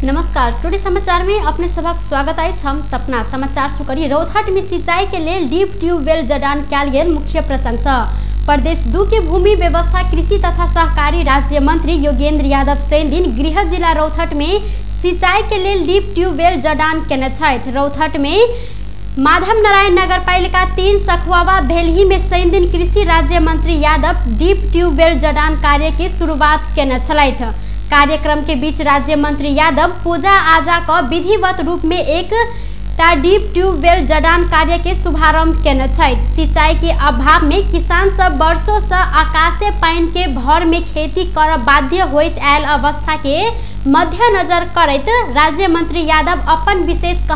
नमस्कार, टुडे समाचार में अपने सबक स्वागत अछि। हम सपना समाचार शुरू करी। रौतहट में सिंचाई के लेल डीप ट्यूबवेल जडान कयल गेल मुख्य प्रसंग। प्रदेश 2 के भूमि व्यवस्था कृषि तथा सहकारी राज्य मंत्री योगेंद्र यादव शनि दिन गृह जिला रौतहट में सिंचाई के लेल डीप ट्यूबवेल जडान केने छथि। रौतहट में माधव नारायण नगरपालिका 3 सखुआवा भेलही में शनि दिन कृषि राज्य मंत्री यादव डीप ट्यूबवेल जडान कार्य के शुरुआत केने छलथि। कार्यक्रम के बीच राज्य मंत्री यादव पूजा आजा क विधिवत रूप में एक टा डीप ट्यूबवेल जडान कार्य के शुभारंभ केने छथि। सिंचाई के अभाव में किसान सब वर्षों से आकाशीय पानि के भर में खेती कर बाध्य होइत आयल अवस्था के मद्देनजर करैत राज्य मंत्री यादव अपन विशेष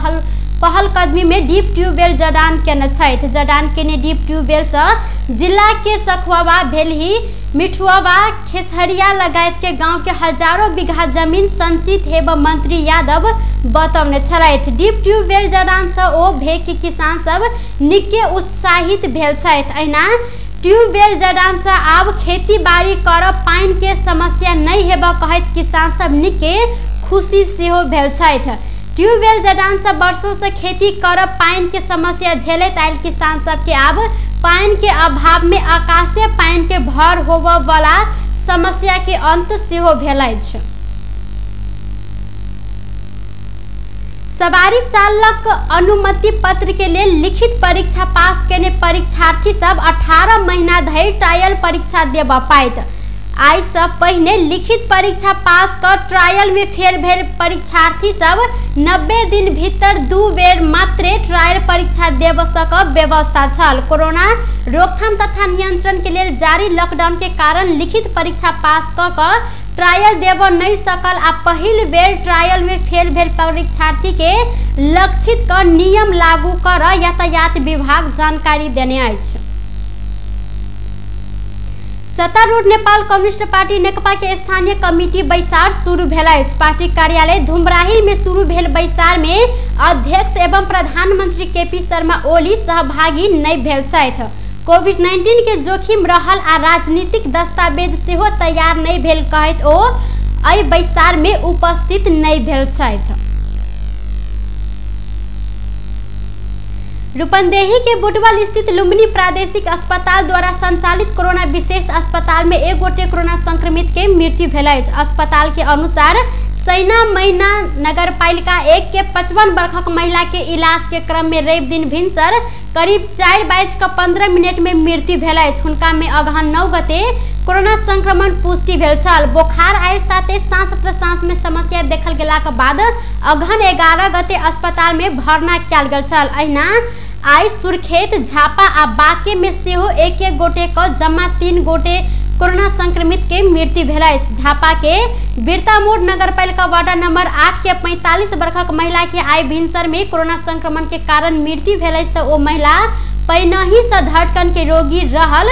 पहलकदमी में डीप ट्यूबवेल जडान केने छथि। जडान केने डीप ट्यूबवेल से जिला के सखुआवा, भेलही, मिठुआवा, खेसहरिया लगायत के गांव के हजारों बीघा जमीन संचित हेब मंत्री यादव बतौने छलथि। डीप ट्यूबवेल जडान से ओ भेग के किसान सब निके उत्साहित भेल छथि। अहिना ट्यूबवेल जडान से आब खेती बाड़ी करब पानि के समस्या नहीं हेब कहैत किसान सब निके खुशी सेहो भेल छथि। ट्यूबवेल जडान से वर्षों से खेती करब पानि के समस्या झेलैत आयल किसान सबके आब पानि के अभाव में आकाशीय पानि के भर होबय वाला समस्या के अंत सेहो भेल अछि। सवारी चालक अनुमति पत्र के लेल लिखित परीक्षा पास केने परीक्षार्थी सब 18 महीना धरि ट्रायल परीक्षा देबय पाएत। आइ से पहिने लिखित परीक्षा पास कर ट्रायल में फेल भेल परीक्षार्थी सब 90 दिन भीतर 2 बेर मात्रे ट्रायल परीक्षा देब सकब व्यवस्था छल। कोरोना रोकथाम तथा नियंत्रण के लेल जारी लॉकडाउन के कारण लिखित परीक्षा पास क ट्रायल देब नहीं सकल आ पहिल बेर ट्रायल में फेल भेल परीक्षार्थी के लक्षित क नियम लागू कर यातायात विभाग जानकारी देने अछि। सत्तारूढ़ नेपाल कम्युनिस्ट पार्टी नेकपा के स्थानीय कमिटी बैसार शुरू भेल अछि। पार्टी कार्यालय धुमराही में शुरू भेल बैसार में अध्यक्ष एवं प्रधानमंत्री केपी शर्मा ओली सहभागी नहीं भेल छथि। कोविड-19 के जोखिम रहल आ राजनीतिक दस्तावेज सेहो तैयार नहीं भेल कहैत ओ एहि बैसार में उपस्थित नहीं भेल छथि। रूपन्देही के बुटवल स्थित लुम्बिनी प्रादेशिक अस्पताल द्वारा संचालित कोरोना विशेष अस्पताल में एक गोटे कोरोना संक्रमित के मृत्यु भेल अछि। अस्पताल के अनुसार सैना मैना नगरपालिका 1 के 55 वर्षक महिला के इलाज के क्रम में रवि दिन भिनसर करीब 4:15 में मृत्यु भेल अछि। हुनका में अगहन 9 गते कोरोना संक्रमण पुष्टि भेल छल। बोखार आयल साथे सांस प्रश्वास में समस्या देखल गेलाक बाद अगहन 11 गते अस्पताल में भर्ना कयल गेल छल। अहिना आइ सुर्खेत, झापा आ बांके में सेहो एक एक गोटे क जमा 3 गोटे कोरोना संक्रमित के मृत्यु भेल अछि। झापा के बिरतामोड़ नगरपालिका वार्ड नंबर 8 के 45 वर्षक महिला के आइ भिनसर में कोरोना संक्रमण के कारण मृत्यु भेल अछि। ओ महिला पहिनहि से धड़कन के रोगी रहल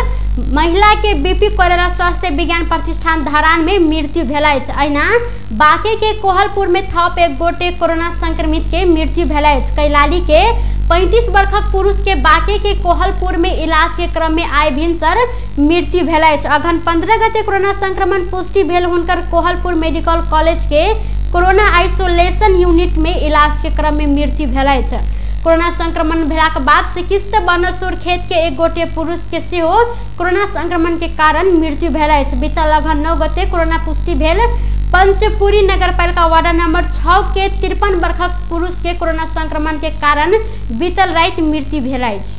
महिला के बीपी कोइराला स्वास्थ्य विज्ञान प्रतिष्ठान धरान में मृत्यु भेल अछि। अहिना बांके के कोहलपुर में थप एक गोटे कोरोना संक्रमित के मृत्यु भेल अछि। कैलाली के 35 वर्षक पुरुष के बांके के कोहलपुर में इलाज के क्रम में आइ भिनसर मृत्यु भेल अछि। अगहन 15 गते कोरोना संक्रमण पुष्टि भेल हुनकर कोहलपुर मेडिकल कॉलेज के कोरोना आइसोलेशन यूनिट में इलाज के क्रम में मृत्यु भेल अछि। कोरोना संक्रमण भेलाक बाद सिकिस्त बनल सुर्खेत के एक गोटे पुरुष के सेहो कोरोना संक्रमण के कारण मृत्यु भेल अछि। बीतल अगहन 9 गते कोरोना पुष्टि भेल पंचपुरी नगरपालिका वार्ड नंबर 6 के 53 वर्षक पुरुष के कोरोना संक्रमण के कारण बीतल राति मृत्यु भेल अछि।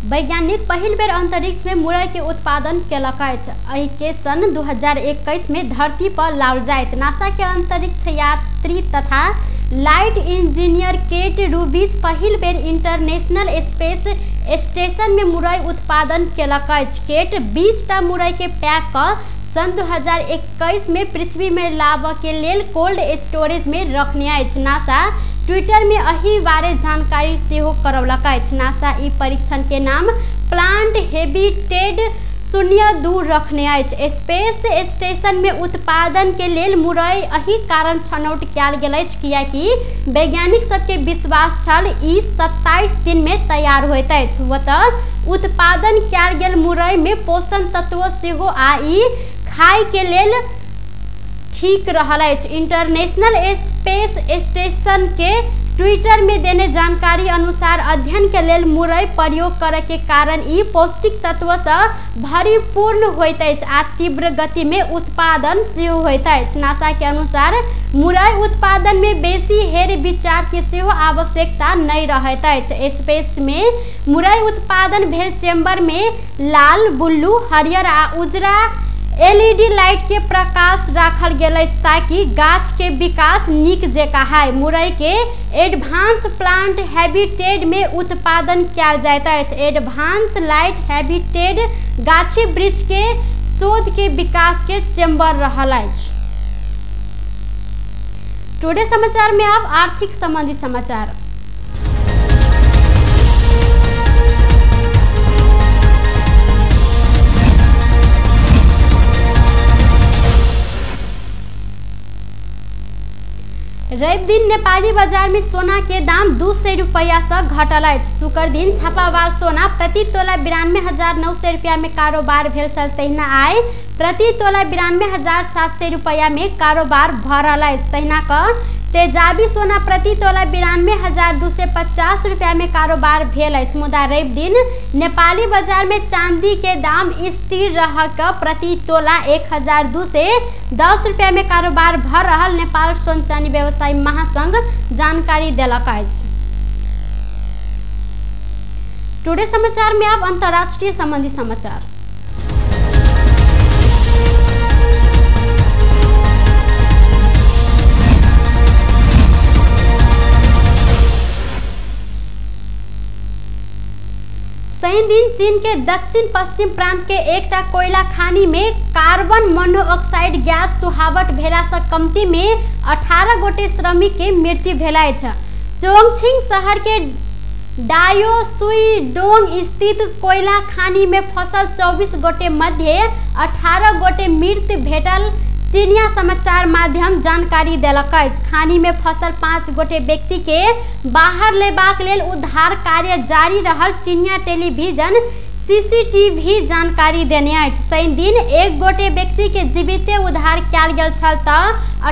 वैज्ञानिक पहिल बेर अंतरिक्ष में मुरई के उत्पादन केलक अछि। एहि के सन 2021 में धरती पर लाओल जायत। नासा के अंतरिक्ष यात्री तथा लाइट इंजीनियर केट रूबिस पहिल बेर इंटरनेशनल स्पेस स्टेशन में मुरई उत्पादन केलक अछि। केट 20 टा मुरई के पैक क सन 2021 में पृथ्वी में लाबऽ के लेल कोल्ड स्टोरेज में रखने अछि। नासा ट्विटर में एहि बारे जानकारी सेहो करौलक अछि। नासा ई परीक्षण के नाम प्लांट हेबिटेट 02 रखने अछि। स्पेस स्टेशन में उत्पादन के लेल मुरई एहि कारण छनौट कयल गेल अछि कियाकि वैज्ञानिक सबके विश्वास छल ई 27 दिन में तैयार होइत अछि। ओतऽ उत्पादन कयल गेल मुरई में पोषण तत्व सेहो आ ई खाय के लेल ठीक रहल अछि। इंटरनेशनल स्पेस स्टेशन के ट्विटर में देने जानकारी अनुसार अध्ययन के लेल मुरई प्रयोग करे के कारण ई पौष्टिक तत्व से भरिपूर्ण होइत अछि आ तीव्र गति में उत्पादन सेहो होइत अछि। नासा के अनुसार मुरई उत्पादन में बेसी हेर विचार के सेहो आवश्यकता नहीं रहैत अछि। स्पेस में मुरई उत्पादन भेल चैम्बर में लाल, ब्लू, हरियर आ उजरा एलईडी लाइट के प्रकाश राखल गेल अछि ताकि गाछ के विकास नीक जकाँ है। मुरई के एडवांस प्लांट हैबिटेट में उत्पादन कयल जाइत अछि। एडवांस लाइट हैबिटेट गाछी वृक्ष के शोध के विकास के चैम्बर रहल अछि। टुडे समाचार में अब आर्थिक संबंधी समाचार। रवि दिन नेपाली बाजार में सोना के दाम 200 रुपया से घटल अछि। शुक्र दिन छापावाल सोना प्रति तोला 92,900 रुपया में कारोबार भेल छल, तहिना आइ प्रति तोला 92,700 रुपया में कारोबार भ रहल अछि। तहिना क तेजाबी सोना प्रति तोला 92,250 रुपया में कारोबार भेल अछि। मुदा रवि दिन नेपाली बाजार में चांदी के दाम स्थिर रह के प्रति तोला 1,210 रुपया में कारोबार भ रहल नेपाल सोन चांदी व्यवसायी महासंघ जानकारी देलक अछि। टुडे समाचार में अब अंतर्राष्ट्रीय संबंधी समाचार। शनि दिन चीन के दक्षिण पश्चिम प्रांत के एकटा कोयला खानी में कार्बन मोनोऑक्साइड गैस सुहावट भेला से कमती में 18 गोटे श्रमिक के मृत्यु भेल अछि। चोंगछिंग शहर के डायोसुईडोंग स्थित कोयला खानी में फसल 24 गोटे मध्य 18 गोटे मृत भेटल चीनिया समाचार माध्यम जानकारी देलक अछि। खानी में फसल 5 गोटे व्यक्ति के बाहर लेबाक लेल उद्धार कार्य जारी रहल चीनिया टेलीविजन सीसीटीवी जानकारी देने अछि। शनि दिन 1 गोटे व्यक्ति के जीविते उद्धार कयल गेल छल त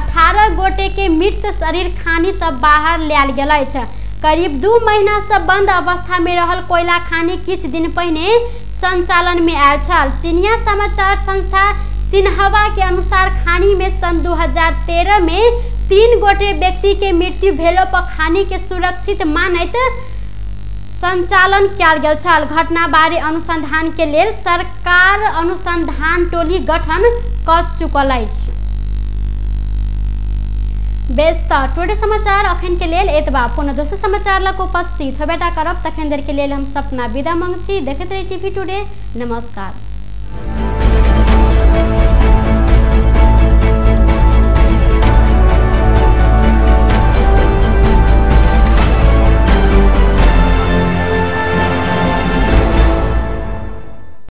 18 गोटे के मृत शरीर खानी से बाहर लायल गेल अछि। करीब 2 महीना से बंद अवस्था में रहल कोयला खानी किछु दिन पहिने संचालन में आयल छल। चीनिया समाचार संस्था सिन्हवा के अनुसार खानी में सन 2013 में 3 गोटे व्यक्ति के मृत्यु भेलो पर खानी के सुरक्षित मानैत संचालन कयल गेल छल। घटना बारे अनुसंधान के लेल सरकार अनुसंधान टोली गठन क चुकल अछि। बेस त टुडे समाचार अखन के लेल एतबा। पुनः दोसर समाचार लग उपस्थित होबेटा करब, तखन देर के लेल हम सपना विदा मांग छी। देखैत रही टीवी टुडे। नमस्कार।